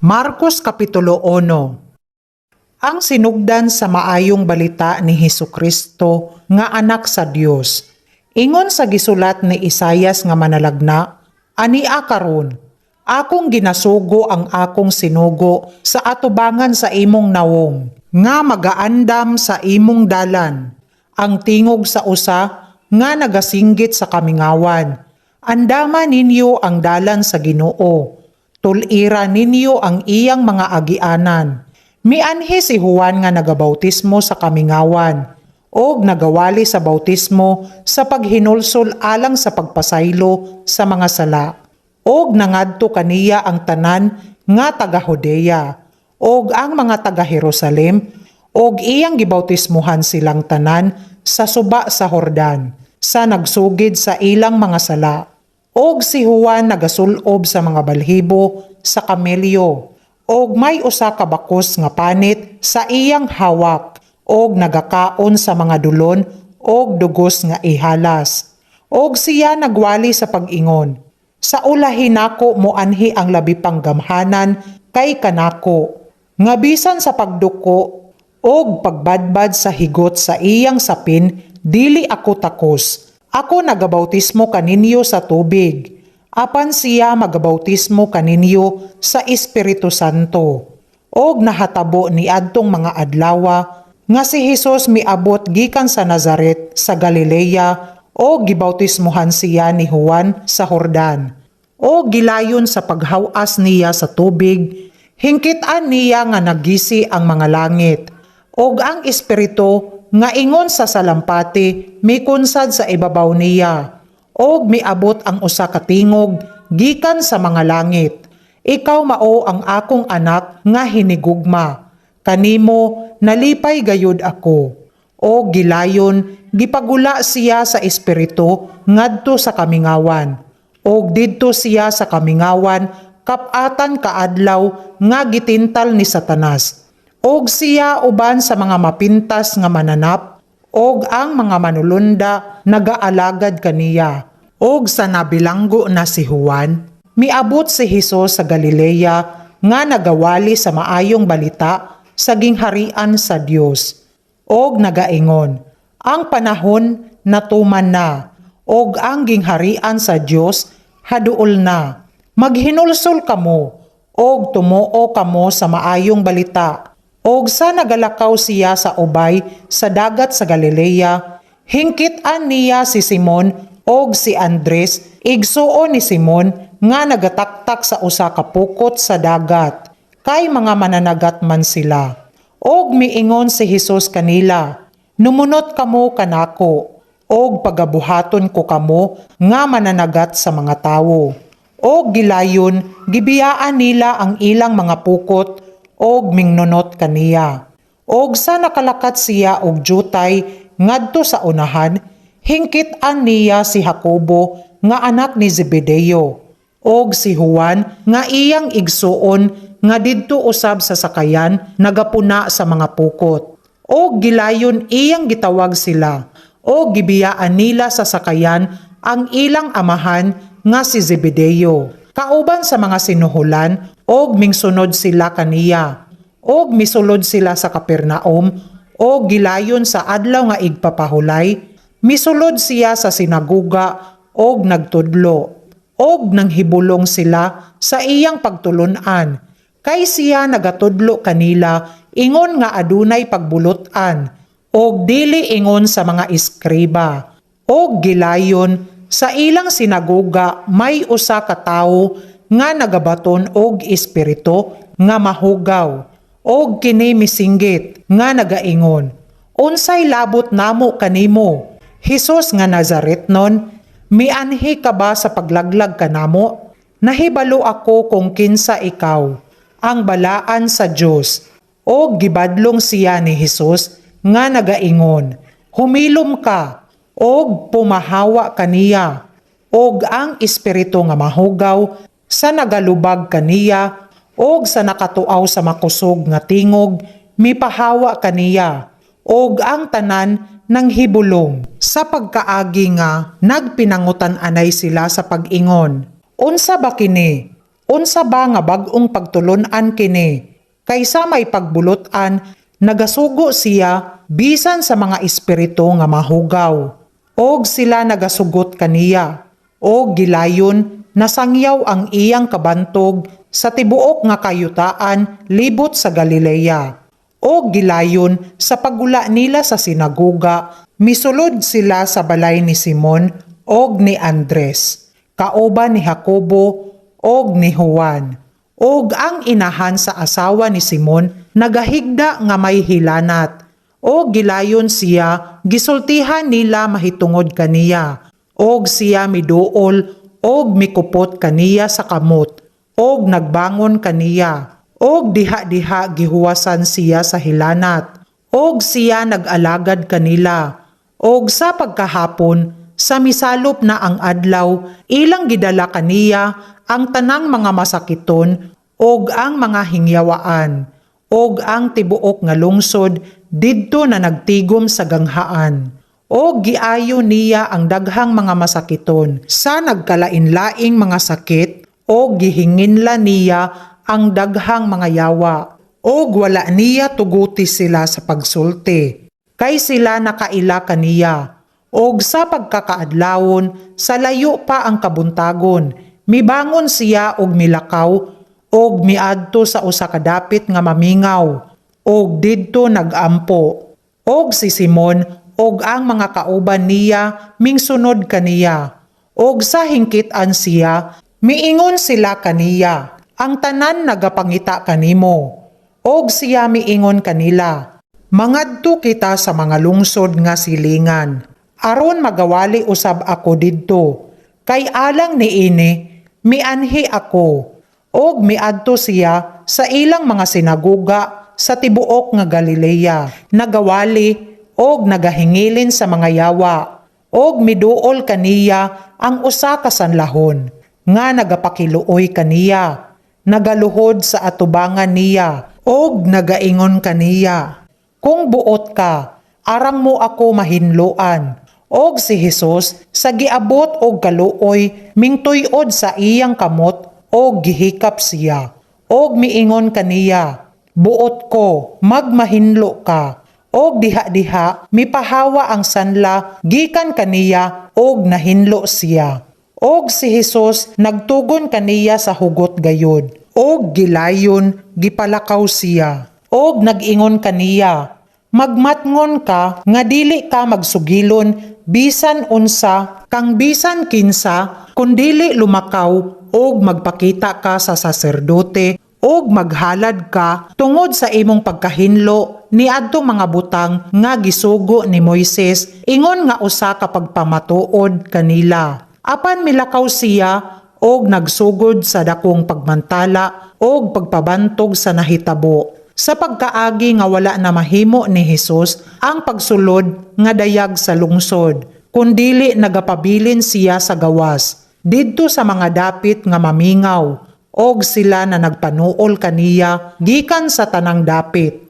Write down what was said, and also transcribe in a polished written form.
Marcos Kapitulo 1. Ang sinugdan sa maayong balita ni Hesus Kristo nga anak sa Dios. Ingon sa gisulat ni Isayas nga manalagna, "Ania karon, akong ginasugo ang akong sinugo sa atubangan sa imong nawong, nga magaandam sa imong dalan. Ang tingog sa usa nga nagasinggit sa kamingawan, 'Andama ninyo ang dalan sa Ginoo. Tul-ira ninyo ang iyang mga agianan.' Mianhi si Juan nga nagabautismo sa kamingawan og nagawali sa bautismo sa paghinulsol alang sa pagpasaylo sa mga sala. Og nangadto kaniya ang tanan nga taga Judea og ang mga taga Jerusalem og iyang gibautismuhan silang tanan sa suba sa Jordan sa nagsugid sa ilang mga sala. Og si Juan nagasulob sa mga balhibo sa kamelyo og may usa ka bakos nga panit sa iyang hawak og nagakaon sa mga dulon og dugos nga ihalas. Og siya nagwali sa pag-ingon, 'Sa ulahi nako moanhi ang labi pang gamhanan kay kanako, nga bisan sa pagduko og pagbadbad sa higot sa iyang sapin dili ako takos. Ako nagabautismo kaninyo sa tubig, apan siya magabautismo kaninyo sa Espiritu Santo.' Og nahatabo niadtong mga adlawa nga si Hesus miabot gikan sa Nazaret sa Galilea og gibautismuhan siya ni Juan sa Jordan. Og gilayon sa paghawas niya sa tubig, hingkitan niya nga nagisi ang mga langit og ang Espiritu nga ingon sa salampati mikunsad sa ibabaw niya. Og miabot ang usa ka tingog gikan sa mga langit, 'Ikaw mao ang akong anak nga hinigugma. Kanimo nalipay gayud ako.' Og gilayon gipagula siya sa Espiritu ngadto sa kamingawan. Og didto siya sa kamingawan kap-atan ka adlaw nga gitintal ni Satanas. Og siya uban sa mga mapintas nga mananap og ang mga manulunda nagaalagad kaniya. Og sa nabilanggo na si Juan, miabot si Hesus sa Galilea nga nagawali sa maayong balita sa gingharian sa Dios. Og nagaingon, 'Ang panahon natuman na, og ang gingharian sa Dios haduol na. Maghinulsol kamo, og tumuo kamo sa maayong balita.' Og sa nagalakaw siya sa ubay sa dagat sa Galilea, hingkitan niya si Simon og si Andres, igsuon ni Simon, nga nagataktak sa usa ka pukot sa dagat, kay mga mananagat man sila. Og miingon si Hesus kanila, 'Numunot kamo kanako, og pagabuhaton ko kamo nga mananagat sa mga tawo.' Og gilayon gibiyaan nila ang ilang mga pukot og mingnunot kaniya. Og sa nakalakat siya og jutay ngadto sa unahan, hingkitan niya si Jacobo nga anak ni Zebedeo og si Juan nga iyang igsuon nga didto usab sa sakayan nagapuna sa mga pukot. Og gilayon iyang gitawag sila og gibiyaan nila sa sakayan ang ilang amahan nga si Zebedeo kauban sa mga sinuhulan og mingsunod sila kaniya. Og misulod sila sa Capernaum og gilayon sa adlaw nga igpapahulay, misulod siya sa sinaguga og nagtudlo. Og nanghibulong sila sa iyang pagtulun-an, kay siya nagatudlo kanila ingon nga adunay pagbulot-an og dili ingon sa mga eskriba. Og gilayon sa ilang sinaguga may usa ka tawo nga nagabaton og espiritu nga mahugaw, og kini misinggit nga nagaingon, 'Unsay labot namo kanimo, Hesus nga Nazaretnon? Mianhi ka ba sa paglaglag kanamo? Nahibalo ako kung kinsa ikaw, ang balaan sa Dios.' Og gibadlong siya ni Hesus nga nagaingon, 'Humilom ka og pumahawa kaniya.' Og ang espiritu nga mahugaw sa nagalubag kaniya og sa nakatuaw sa makusog nga tingog mipahawa kaniya, og ang tanan nanghibulong sa pagkaagi nga nagpinangutan-anay sila sa pag-ingon, 'Unsa ba kini? Unsa ba nga bag-ong pagtulon-an kini? Kaysa may pagbulot-an, nagasugo siya bisan sa mga espiritu nga mahugaw. Og sila nagasugot kaniya. Og gilayon nasangyaw ang iyang kabantog sa tibuok nga kayutaan libot sa Galilea. Og gilayon sa paggula nila sa sinagoga, misulod sila sa balay ni Simon og ni Andres, kauban ni Jacobo og ni Juan. Og ang inahan sa asawa ni Simon nagahigda nga may hilanat. Og gilayon siya gisultihan nila mahitungod kaniya. Og siya miduol og mikupot kaniya sa kamot og nagbangon kaniya. Og diha-diha gihuwasan siya sa hilanat. Og siya nag-alagad kanila. Og sa pagkahapon, sa misalop na ang adlaw, ilang gidala kaniya ang tanang mga masakiton og ang mga hingyawaan og ang tibuok nga lungsod didto na nagtigom sa ganghaan. Og giayo niya ang daghang mga masakiton sa nagkalain-laing mga sakit og gihinginla niya ang daghang mga yawa. Og wala niya tuguti sila sa pagsulti kay sila nakaila kaniya. Og sa pagkakaadlawon, sa layo pa ang kabuntagon, mibangon siya og milakaw og miadto sa usa ka dapit nga mamingaw og didto nagampo. Og si Simon og ang mga kauban niya mingsunod kaniya. Og sa hingkitan siya, miingon sila kaniya, "Ang tanan nagapangita kanimo." Og siya miingon kanila, "Mangadto kita sa mga lungsod nga silingan, aron magawali usab ako didto. Kay alang niini, mianhi ako." Og miadto siya sa ilang mga sinagoga sa tibuok nga Galilea, nagawali og nagahingilin sa mga yawa. Og miduol kaniya ang usa ka sanlahon nga nagapakiluoy kaniya, nagaluhod sa atubangan niya og nagaingon kaniya, "Kung buot ka, arang mo ako mahinloan." Og si Jesus sa giabot og kaluoy mingtuy-od sa iyang kamot og gihikap siya. Og miingon kaniya, "Buot ko, magmahinlo ka." Og diha-diha mipahawa ang sanla gikan kaniya og nahinlo siya. Og si Jesus nagtugon kaniya sa hugot gayod. Og gilayon gipalakaw siya. Og nag-ingon kaniya, "Magmatngon ka nga dili ka magsugilon bisan unsa kang bisan kinsa, kundili lumakaw og magpakita ka sa saserdote og maghalad ka tungod sa imong pagkahinlo niadtong mga butang nga gisugo ni Moises ingon nga usa ka pagpamatuod kanila." Apan milakaw siya og nagsugod sa dakong pagmantala og pagpabantog sa nahitabo. Sa pagkaagi nga wala na mahimo ni Jesus ang pagsulod nga dayag sa lungsod, kundili nagapabilin siya sa gawas, didto sa mga dapit nga mamingaw, og sila na nagpanuol kaniya gikan sa tanang dapit.